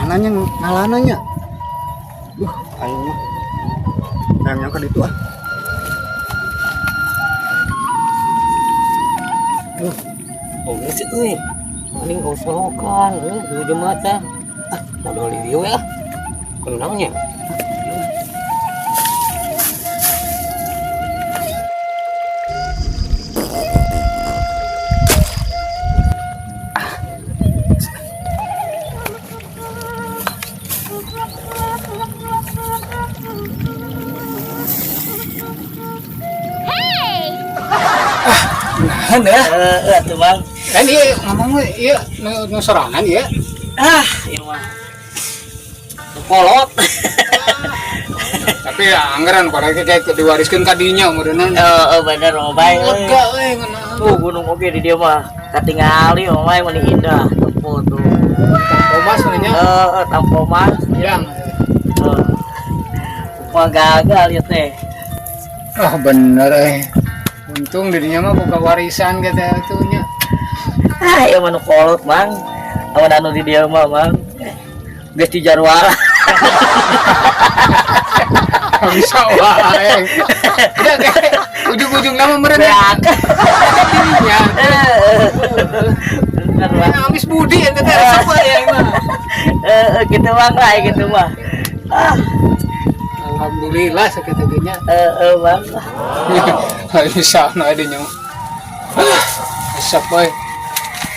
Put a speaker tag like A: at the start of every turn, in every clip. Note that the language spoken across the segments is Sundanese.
A: Mana nya ngalana nya? Duh, aing mah. Hayang yang ka ditu ah.
B: Oh, geus euy. Mending oslokan euy di jembatan. Ah, modal di dieu we ah. Kenangnya.
C: Nahan ya.
B: Heeh, atuh Bang.
C: Kan ieu ngomong we ieu nu sorangan ieu.
B: Ah, ieu mah. Kolot.
C: Tapi ya anggaran pada kayak diwariskeun ka dinya meureunna.
B: Heeh, bener Mang Bay euy.
C: Lega we ngeunaan.
B: Tuh gunung oge di dieu mah. Katingali Mang Bay meni indah tempo tuh.
C: Tampo Mas nya.
B: Heeh, Tampo Mas.
C: Yang.
B: Heeh. Mah gagal ieu teh.
C: Ah bener eh. Untung dirinya mah boga warisan gitu atuh nya.
B: Ah, ieu mah nu kolot, Mang. Amun anu di dieu mah, Mang. Geus dijarwara.
C: Bisa wae. Udah kayak ujung-ujung nama meureun
B: Beak.
C: dirinya.
B: Bener, Bang.
C: Amis budi ente teh resep we ya mah.
B: Eh, gitu Bang lah, gitu mah. Ah,
C: Alhamdulillah sakitu ge nya.
B: eh, Bang.
C: Bisa nu nya. Ah, resep we.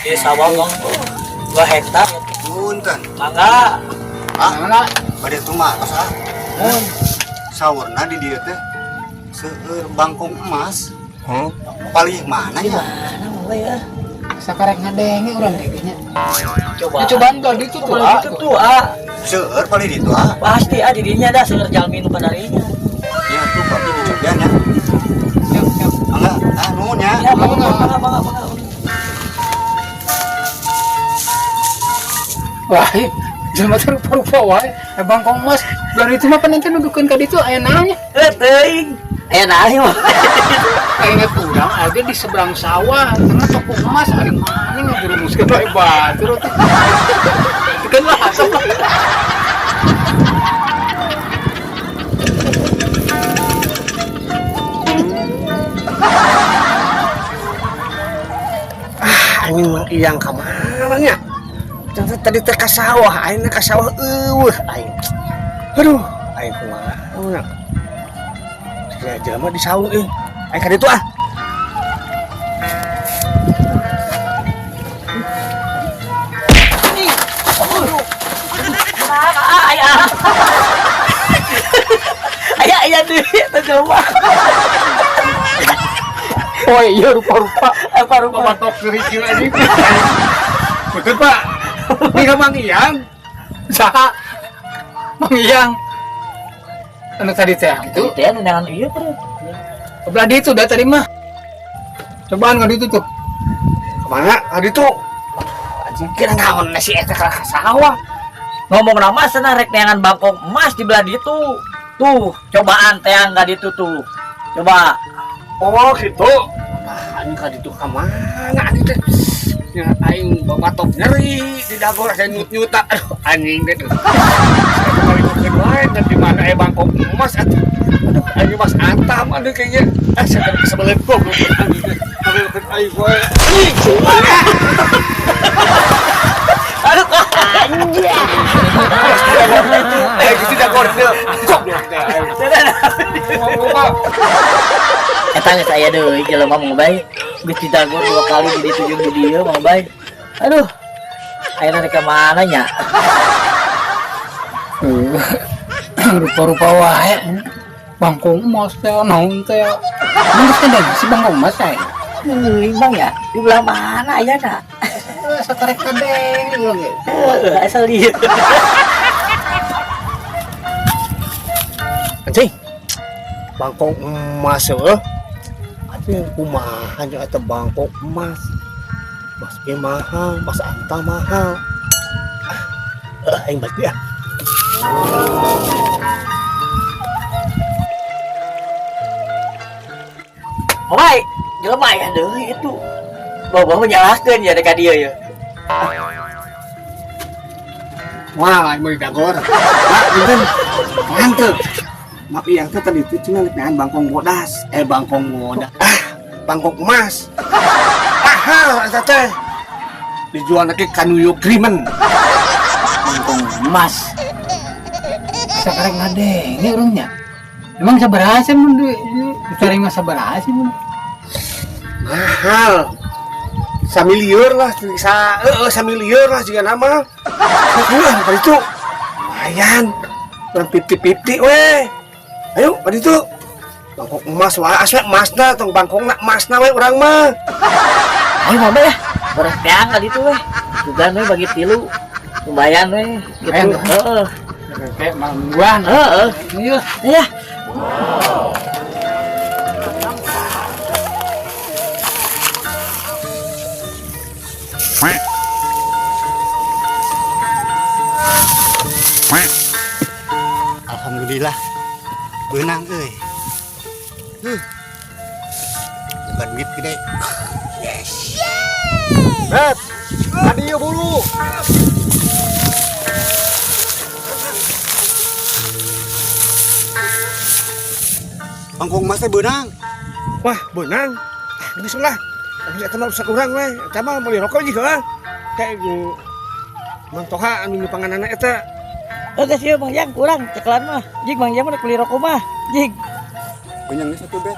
B: Di sawah Bang. 2 hektar.
A: Punten.
B: Mangga.
A: Ah,
C: Mana?
A: bade tumaros ah. Saurna di dieu teh seueur bangkong emas. Palih mana nya?
B: Mana Mang Bay ya?
C: Sakarek ngadenge urang teh ge nya.
B: Coba.
C: Ya, cobaan belah ditu tuh.
B: Coba gitu tuh, ah.
A: Seueur palih ditu ah.
B: Pasti ah di dinya dah seueur jalmi nu kadarinya.
A: Ya tuh berarti di Jogja nya.
C: Siap, siap.
A: Enggak, ah nuhun nya.
B: Ya, mangga, mangga, mangga, mangga.
C: Wah, jelema teh rupa-rupa wae. Eh, bangkong emas. Belah ditu mah pan ente nuduhkeun ka ditu aya naon nya?
B: Eh, teuing. Aya naon mah.
C: Ingat urang ada di seberang sawah, karena toko emas ari mana ngajurumuskeun wae batur teh. Kan lah asap lah.
D: Anjing Mang Iyang ka mana nya? Ternyata tadi teh ka sawah, aing ka sawah eueuh aing. Aduh, aing kumaha nya? Sia jelema di saung euy. Aing ka ditu ah.
B: Aya. Aya aya deui eta jelema.
C: Oh iya rupa-rupa.
B: Apa rupa?
C: Batok serikil anjing. Betul Pak. Ini ka Mang Iyang. Saha? Mang Iyang. Anu tadi teh gitu.
B: Teh anu neangan ieu bro.
C: Belah ditu dah tadi mah. Cobaan ka ditu tuh.
D: Kemana? Ka ditu. Anjing kira naon si eta ka sawah.
B: Ngomong nama cenah rek neangan bangkong emas di belah ditu. Tuh, cobaan teang ka ditu tuh. Coba.
D: Oh, gitu. Ah, anjing ka ditu ka mana anjing teh? Ya aing babatok nyeri di dagor saya nyut-nyuta. Aduh, anjing teh. Saya kemarin mungkin wae dan di mana bangkong emas atuh. Aduh, aing mas antam aduh kayaknya. Ah, saya teh kesebelet goblok anjing teh. Aduh, aing wae. Anjing.
B: Aduh, anjing.
D: Eh, gitu dagor teh. Goblok teh.
B: Eta geus aya deui jelema Mang Bay. Geus didagor 2 kali di ditu jeung di dieu Mang Bay. Aduh. Ayeuna rek ka mana nya?
C: Rupa-rupa wae. Bangkong emas teh naon teh. Mun geus teh si bangkong emas teh.
B: Mending Bang ya, di belah mana aya na?
C: Sakarek kadeng urang ge.
B: Heeh, asal dia.
D: Anjing. Bangkong emas heuh. Anjing kumaha nya eta bangkong emas. Mas ge mahal, mas anta mahal. Ah, aing balik ya.
B: Oi, jelema aya deui itu. Bawa-bawa menyalahkeun ya ka dieu ya.
D: Wah, aing mah dagor. Pak, punten. Mantep. Mak Iyang teh tadi teh cenah neangan bangkong bodas. Bangkong bodas. Ah, bangkong emas. Mahal eta teh. Dijual lagi ka New York Grimen.
B: Bangkong emas.
C: Sekarang ngadenge urangnya. Emang sabaraha sih mun di cari mah sabaraha sih mun?
D: Mahal. Samilieur lah, sa heeh samilieur lah jiga nama. Sakulah pada itu. Lumayan. Urang 50-50 we. Ayo pada itu. Bangkok emas wae asup emasna tong bangkongna emasna we urang mah.
B: Ayo mama ya. Urang teang ka ditu we. Sugan we bagi tilu. Lumayan we gitu. Heeh.
C: Kayak malam mingguan.
B: Heeh.
C: Iya.
B: Iya.
A: Alhamdulillah. Beunang euy. Bukan duit gede. Yes.
D: Bet. Tadi ieu buru.
A: Bangkong emas teh beunang.
D: Wah, beunang. Ah, geus lah. Geus eta mah urusan urang we. Eta mah meuli rokok juga lah. Kayak gu Mang Toha anu nyupanganana eta.
B: Oh, geus ieu Mang Jang kurang ceklan mah. Jig Mang Jang mah beli rokok mah. Jig.
A: Punya geus atuh bet.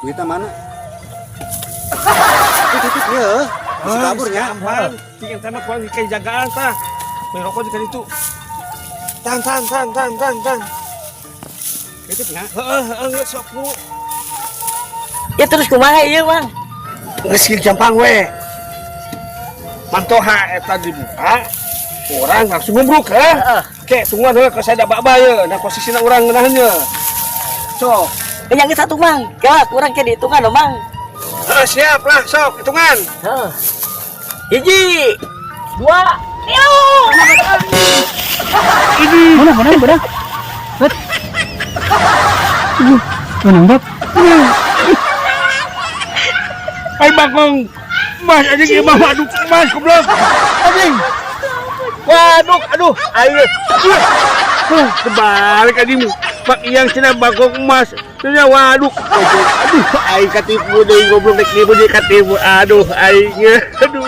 A: Duitna mana? Titip ieu. Geus kabur nya.
D: Gampang. Cing eta mah kurang dikei jagaan tah. Meuli rokok juga ditu. Tan tan tan tan tan tan.
A: Titip nya.
D: Heeh, heeh geus sok buru.
B: Ya terus kumaha ieu Mang?
D: Geus kieu gampang we. Mang Toha eta dibuka, orang langsung ngumbruk ha.
B: Heeh.
D: Oke, tungguan heula ke saya baba ye. Nah posisina urang ngeunaheun ye. Sok.
B: Yang satu Mang. Kela kurang ke dihitungan dong Mang.
D: Heeh, siap lah, sok hitungan.
B: Heeh. Hiji, dua, tilu.
C: Mana mana mana. Bet. Menang bet.
D: Ai bangkong. Mas anjing ieu mah waduk mas goblok. Anjing. Waduk, aduh, ayo. Kebalik anjing. Pak Iyang cenah bangkong emas. Cenah waduk. Aduh, aing katipu deui goblok rek nipu deui katipu. Aduh, aing. Aduh.